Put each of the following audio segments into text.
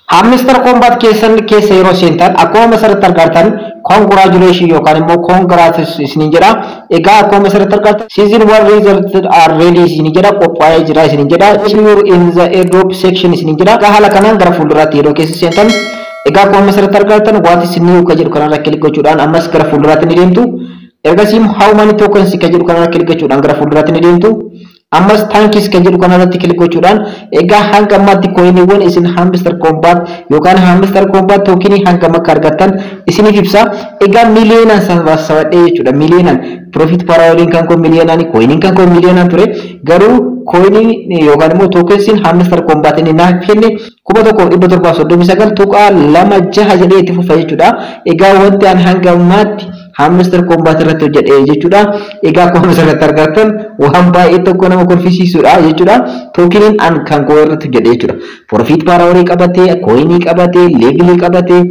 Hamster Kombat keessan keessa yeroo seentan, akkuma asirratti argartan, congratulation yookaan immoo congrats isiniin jedha. Egaa akkuma asirratti argartan, season 1 result are ready isiniin jedha, qophaa'ee jira isiniin jedha. You in the airdrop section isiniin jedha. Egaa haala kanaan gara fuulduraatti yeroo keessa seentan, egaa akkuma asirratti argartan, what is new ka jedhu kanarra click gochuudhaan ammas gara fuulduraatti ni deemtu. Ergasii how many tokens ka jedhu kanarra click gochuudhaan gara fuulduraatti ni deemtu. Ammas thanks kan jedhu kanarratti click gochuudhaan, egaa hanga ammaatti coiniiwwan isin Hamster Kombat yookaan Hamster Kombat tokenii hangam akka argattan isiniif ibsa. Egaa miiliyoonaan sassabadhee jechuudha. Miiliyoonaan profit per houriin kan koo miiliyoonaan, coiniin kan koo miiliyoonaan ture. Garuu coinii yookaan immoo tokensiin Hamster Kombat inni naaf kenne 1739.26 jedhee itti fufa jechuudha. Egaa wanti an hanga ammaatti Hamster Kombat irratti hojjedhe jechuudha. Egaa akkuma asirratti argattan, waan baay'ee tokko nama kolfisiisudha jechuudha. Tokeniin an kan koo irratti hojjedhe jechuudha. Profit per hourii qabatee, coinii qabatee, levelii qabatee,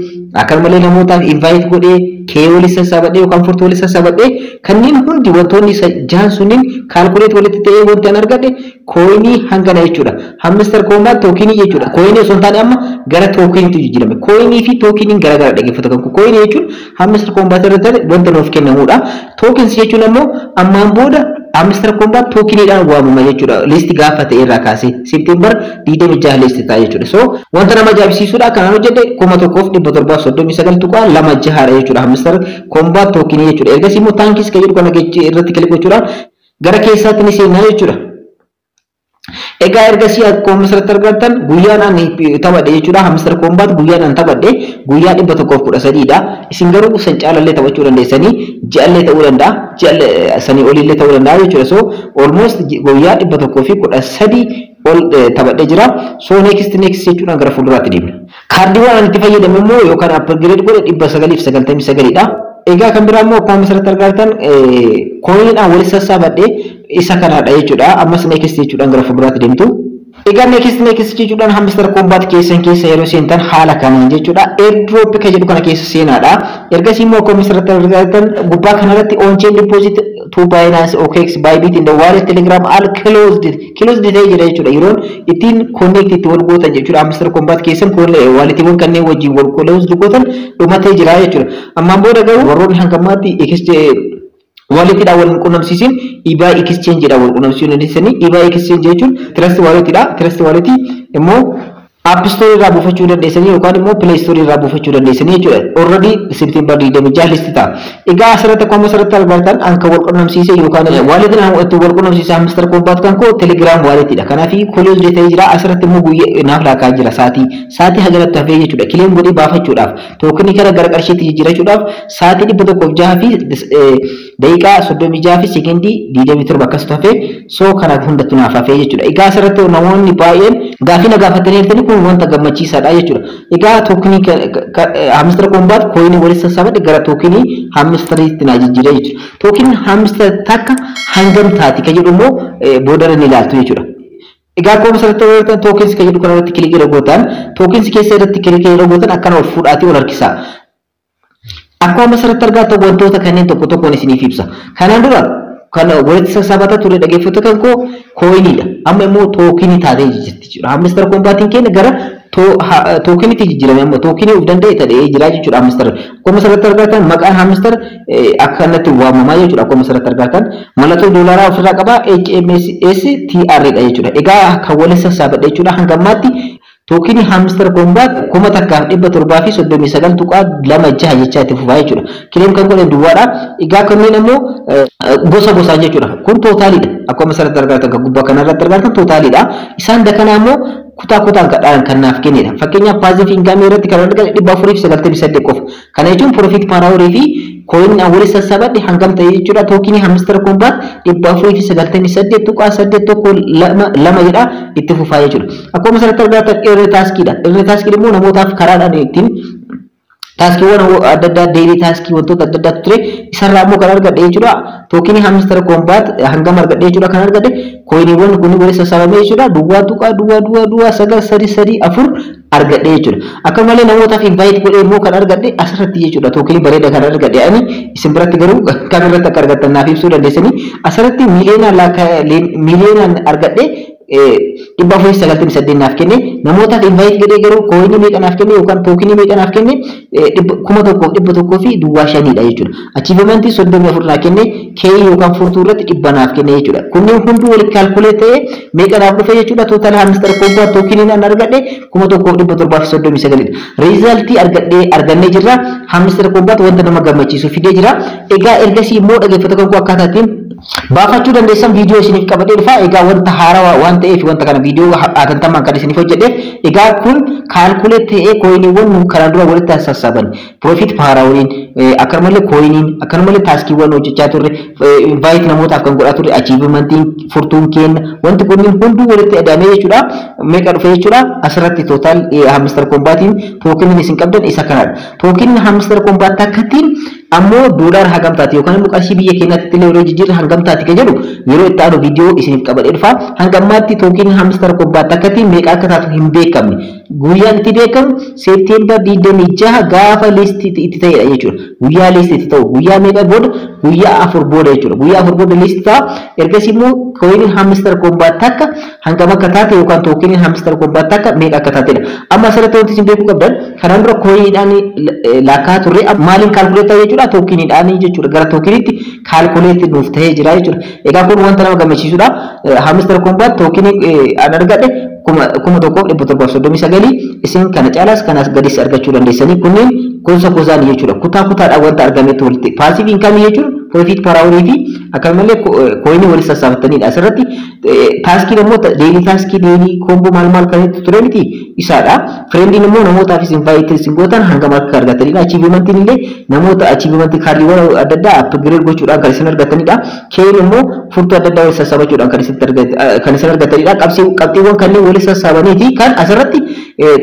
akkanumallee namootaaf invite godhee, key walii sassaabadhee yookaan furtuu walii sassaabadhee, kanneen hundi wantoonni jahan sunniin calculate walitti ta'ee wanti an argadhe coinii hangana jechuudha. Hamster Kombat tokenii jechuudha. Coinii osoo hin taane amma gara tokeniitti jijjiirame. Coinii fi tokeniin gara gara, dhaggeeffatu kan coinii jechuun Hamster Kombat irratti wanta nuuf kennamudha. Tokens jechuun ammoo ammaan booda Hamster Kombat tokeniidhaan waamama jechuudha. List gaafa ta'e irraa kaasee September 26 list ta'a jechuudha. So wanta nama ajaa'ibsiisudha. Kanaan hojjedhe 1739.26dha jechuudha. Hamster Kombat tokenii jechuudha. Ergasii immoo thanks kan jedhu kana irratti click gochuudhaan gara keessaatti ni seenaa jechuudha. Egaa ergasii akkuma asirratti argattan, guyyaan ani taphadhe jechuudha. Hamster Kombat guyyaan ani taphadhe guyyaa 113dha. Isin garuu san caalallee taphachuu dandeessanii, ji'allee ta'uu danda'a, ji'a sanii oliillee ta'uu danda'a jechuudha. So almost guyyaa 113 ol taphadhee jira. So next next jechuudhaan gara fuulduraatti deemna. Kaardiiwwan ani itti fayyadame immoo yookaan upgrade godhe 999dha. Egaa kan biraa immoo akkuma asirratti argattan, coiniidhaan walitti sassaabadhe isa kanadha jechuudha. Ammas next jechuudhaan gara fuulduraatti deemtu. Egaa next next jechuudhaan Hamster Kombat keessan keessa yeroo seentan haala kanaan jechuudha. Airdrop kan jedhu kana keessa seenaadha. Ergasii immoo akkuma asirratti argattan, gubbaa kanarratti on-chain deposit to Binance, OKX, Bybit in the wallet Telegram all closed closed ta'ee jira jechuudha. Yeroon ittiin connect itti wal gootan jechuudha. Hamster Kombat keessan walletiiwwan kanneen wajjin wal closed gootan dhumatee jira jechuudha. Ammaan booda garuu warroonni hanga ammaatti walletiidhaan wal qunnamsiisin eBay exchange dhaan wal qunnamsiisuu dandeessanii. eBay exchange jechuun Trust Walletidha. Trust Wallet immoo App Store irraa buufachuu dandeessanii yookaan immoo Play Store irraa buufachuu dandeessanii jechuudha. Already September 26 list ta'a. Egaa asirratti akkuma asirratti argattan, an kan wal qunnamsiise yookaan walletiin itti wal qunnamsiise Hamster Kombat kan koo Telegram walletidha. Kanaaf close ta'ee jira. Asirratti immoo guyyaa naaf laakaa jira, sa'aatii. Sa'aatii hagalatti hafee jechuudha. Claim godhee baafachuudhaaf, tokenii kana gara qarshiitti jijjiirachuudhaaf sa'aatii 106 fi daqiiqaa 36 fi sekeendii 27 akkasitti hafee, so kana hundattu naaf hafee jechuudha. Egaa asirratti namoonni baay'een gaafii na gaafatanii jirtanii, kun wanta gammachiisaadha jechuudha. Egaa tokenii Hamster Kombat coinii walitti sassaabadhe gara tokenii Hamsteriitti naa jijjiiree jechuudha. Tokeniin Hamster takka hangam taati kan jedhu immoo boodarra ni ilaaltu jechuudha. Egaa akkuma asirratti argitan, tokens kan jedhu kanarratti click yeroo gootan, tokens keessa irratti click yeroo gootan, akkana ol fuudhaatii ol harkisa. Akkuma asirratti argattan, wantoota kanneen tokko tokkoon isiniif ibsa. Kanaan dura kan walitti sassaabata ture, dhaggeeffattoota kan koo, coiniidha. Amma immoo tokenii taatee jirti jechuudha. Hamster Kombatiin keenya gara tokeniitti jijjiirame, amma tokenii of danda'e ta'ee jira jechuudha Hamster. Akkuma asirratti argatan, maqaan Hamster akkanatti waamamaa jechuudha. Akkuma asirratti argatan, mallattoo doolaaraa ofirraa qaba, HMSTR dha jechuudha. Egaa kan walitti sassaabadhe jechuudha hanga ammaatti tokenii Hamster Kombat 1739.26 jechaa itti fufaa jechuudha. Claim kan godhan duwwaadha. Egaa kanneen immoo gosa gosaan jechuudha. Kun totaliidha. Akkuma asirratti argatan, kan gubbaa kanarratti argatan totaliidha. Isaan dakanaa immoo kutaa kutaan kadhaan kan naaf kennedha. Fakkeenyaaf, passive income irratti kan argatan 498 qofa. Kana jechuun profit per hourii fi coin walitti sassaabadhe hangam ta'e jechuudha. Tokenii Hamster Kombat 498.8122 jedha, itti fufaa jechuudha. Akkuma asirratti argatan, earn taskiidha. Earn taskiin immoo namootaaf karaadhaan ittiin taskiiwwan adda addaa, daily taskii, wantoota adda addaatu ture. Isarraa immoo kan argadhe jechuudha. Tokenii Hamster Kombat hangam argadhe jechuudha? Kan argadhe coiniiwwan kun walitti sassaabamee jechuudha, 0.0009334 argadhe jechuudha. Akka malee namootaaf invite godhee immoo kan argadhe asirratti jechuudha. Tokenii bareeda kan argadhe ani, isin biratti garuu kam irratti akka argattan naaf ibsuu dandeessanii. Asirratti miiliyoonaan argadhe. 498 naaf kenne. Namootaaf invite godhee garuu coinii meeqa naaf kenne yookaan tokenii meeqa naaf kenne? 1105dha jechuudha. Achievementii 34 naaf kenne, key yookaan furtuu irratti 100 naaf kenne jechuudha. Kunneen hunduu walitti calculate ta'ee meeqa naaf dhufe jechuudha? Total Hamster Kombat tokenii an argadhe 1739dha. Resultii argadhee argannee jirra. Hamster Kombat wanta nama gammachiisu fidee jira. Egaa ergasii immoo, dhaggeeffattoota kan koo, akkaataa ittiin baafachuu dandeessan viidiyoo isiniif qabadhee dhufa. Egaa wanta haarawaa waan ta'eef wanta kana viidiyoo hatantamaan kan isiniif hojjedheef. Egaa kun calculate ta'ee coiniiwwan nu kanaan dura walitti sassaaban, profit per houriin, akkanumallee coiniin, akkanumallee taskiiwwan hojjechaa turre, invite namootaaf kan godhaa turre, achievementiin, furtuun kenna, wanti kunniin hunduu walitti adamee jechuudha. Meeqa dhufe jechuudha? Asirratti total Hamster Kombatiin tokeniin isin qabdan isa kanadha. Tokeniin Hamster Kombat takkattiin ammoo doolaara hagam taati yookaan immoo qarshii biyya keenyaatti illee yeroo jijjiirra hangam taati kan jedhu yeroo itti aanu viidiyoo isiniif qabadhee dhufa. Hanga ammaatti tokeniin Hamster Kombat takkattiin meeqa akka taatu hin beekamne. Guyyaan itti beekamu September 26 gaafa list itti ta'edha jechuudha. Guyyaa list itti ta'u guyyaa meeqa booda? Guyyaa 4 booda jechuudha. Guyyaa 4 booda list ta'a. Ergasii immoo coiniin Hamster Kombat takka hangam akka taate yookaan tokeniin Hamster Kombat takka meeqa akka taatedha. Amma asirratti wanti isin beekuu qabdan, kanaan dura coiniidhaan lakkaa turre, maaliin calculate jechuudha? Tokeniidhaan jechuudha. Gara tokeniitti calculate nuuf ta'ee jira jechuudha. Egaa kun wanta nama gammachiisudha. Hamster Kombat tokenii an argadhe 1739. Isin kana caalaas kanas gadis argachuu dandeessanii. Kunneen gosa gosaan jechuudha. Kutaa kutaadhaan wanta argametti walitti passive incomeii jechuun profit per hourii fi akkasumallee coinii walitti sassaabatanidha. Asirratti taskiin immoo daily taskii, daily combo, maal maal kan itti ture miti isaadha. Friendiin immoo namootaafis invite isin gootan hangam akka argatanidha. Achievementiin illee namoota achievementii kaardiiwwan adda addaa upgrade gochuudhaan kan isin argatanidha. Keyin immoo furtuu adda addaa walitti sassaabachuudhaan kan isin argatanidha. Qabxiiwwan kanneen walitti sassaabaniiti kan asirratti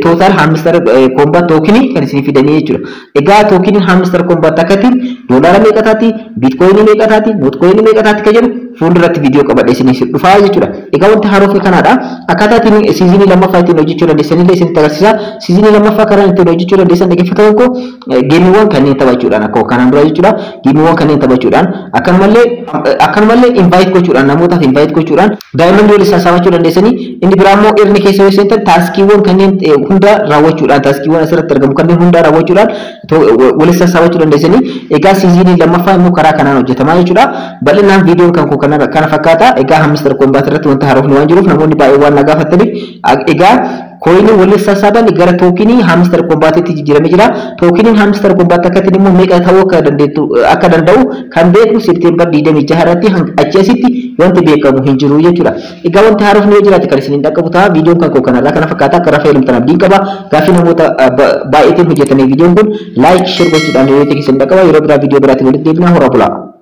total Hamster Kombat tokenii kan isin fidanii jechuudha. Egaa tokeniin Hamster Kombat akkatti doolaara meeqa taati, bitcoinii meeqa taati, notcoinii meeqa taati kan jedhu fuulduratti viidiyoo qabadhee isiniif dhufaa jechuudha. Egaa wanti haarofni kanaadha. Akkaataa ittiin seasonii lammaffaa ittiin hojjechuu dandeessan illee isinitti agarsiisa. Seasonii lammaffaa karaa ittiin hojjechuu dandeessan, dhaggeeffattoota koo, gameiiwwan kanneen taphachuudhaan, akka kanaan dura jechuudha. Gameiiwwan kanneen taphachuudhaan, akkanumallee invite gochuudhaan, namootaaf invite gochuudhaan diamondii waliin sassaabachuu dandeessanii. Inni biraa immoo earn keessa yoo seentan taskiiwwan kanneen hunda raawwachuudhaan, taskiiwwan asirratti argamu kanneen hunda raawwachuudhaan waliin sassaabachuu dandeessanii. Egaa seasonii lammaffaa immoo karaa kanaan hojjetamaa jechuudha. Bal'inaan viidiyoon kan koo kana fakkaata. Egaa Hamster Kombat irratti wanta haarofni waan jiruuf, namoonni baay'ee waan na gaafataniif, egaa coinii waliin sassaaban gara tokenii Hamster Kombatitti jijjiiramee jira. Tokeniin Hamster Kombat akkatti immoo meeqa ta'uu akka dandeettu akka danda'u kan beeknu September 26 irratti, achi asitti wanti beekamu hin jiru jechuudha. Egaa wanti haarofni yoo jiraate kan isiniin dhaqqabu ta'a. Viidiyoon kan koo kanarraa kana fakkaata. Akka rafa eelumtan abdiin qaba. Gaaffii namoota baay'eetiin hojjetame viidiyoon kun, like, share gochuudhaan yoo ta'e isin dhaqqaba. Yeroo biraa viidiyoo biraatiin walitti deebina. Horaa bulaa.